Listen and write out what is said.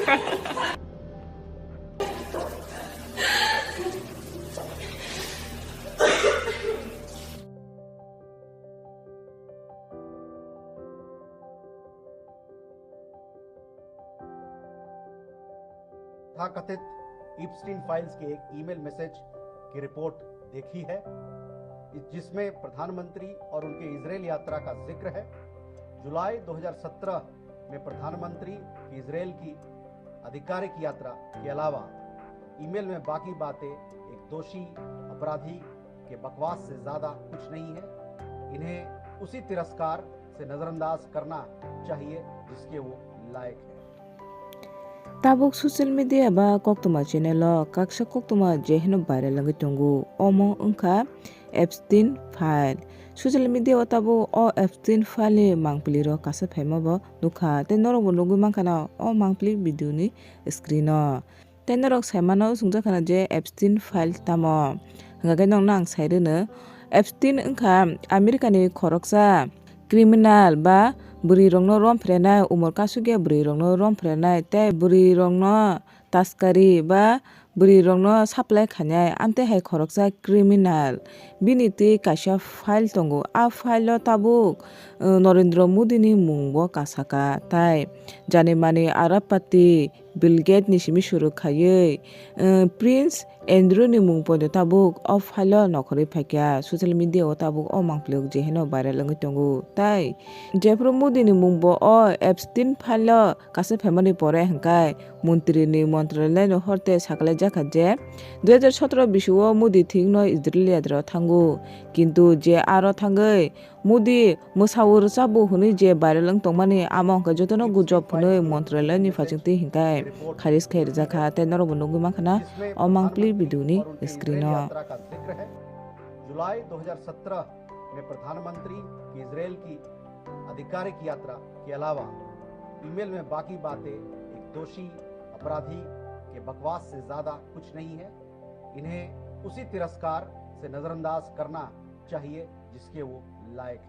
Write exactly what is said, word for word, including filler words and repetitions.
तथाकथित इप्स्टीन फाइल्स के एक ईमेल मैसेज की रिपोर्ट देखी है, जिसमें प्रधानमंत्री और उनके इजराइल यात्रा का जिक्र है। जुलाई दो हज़ार सत्रह में प्रधानमंत्री की इजराइल की आधिकारिक यात्रा के अलावा ईमेल में बाकी बातें एक दोषी अपराधी के बकवास से ज्यादा कुछ नहीं है। इन्हें उसी तिरस्कार से नजरअंदाज करना चाहिए जिसके वो लायक है। Tabuk social media ba koktwma channel o kaksa koktwma je hino viral wngwi tongo, omo wngkha Epstein file. Social media o tabuk o Epstein file ni mangpili rok kasa phaima bo nukha, tei norok bo nugwi mankha na o mangpili video ni screen o. Tei norok sai mano, swngjak khana je Epstein file tamo? Hwnkha khe nokno ang sai rwno, Epstein wngkha America ni khoroksa criminal ba bwrwi rokno rom phrenai, umor kasugya bwrwi rokno rom phrenai tei bwrwi rokno taskari ba bwrwi rokno supply khainai, amtwi hai khoroksa criminal. Bini twi kaisa file tongo, a file o tabuk, uh, Narendra Modi ni mung bo kasaka, tai jani mani Arabpati, Bill Gates ni simi suru khaiwi, eh, Prince Andrew ni mung poito tabuk o file o nokhorwi phaikha. Social media o tabuk o mangpili je hino viral wngwi tongo. Tai jephuru Modi ni mung bo o Epstein file o kasa phaimani pore hwnkhe montri ni montralai no horte sakalaijak kha je dui hajar sotoro bisio Modi thik no Israel yadra thango, kintu je aro thangwi Modi mwsao rwchapbo hwnwi je viral wng tongmani, amo hwnkhe jotono gujob hwnwi montralai ni phaisingtwi hinkhe kharis khai rijak kha, tei norokbo nugwi mankha na o mangpili video ni screen o. जुलाई दो हज़ार सत्रह में प्रधानमंत्री की इजराइल की आधिकारिक यात्रा के अलावा ईमेल में बाकी बातें एक दोषी अपराधी के बकवास से ज्यादा कुछ नहीं है। इन्हें उसी तिरस्कार से नजरअंदाज करना चाहिए जिसके वो लायक हैं।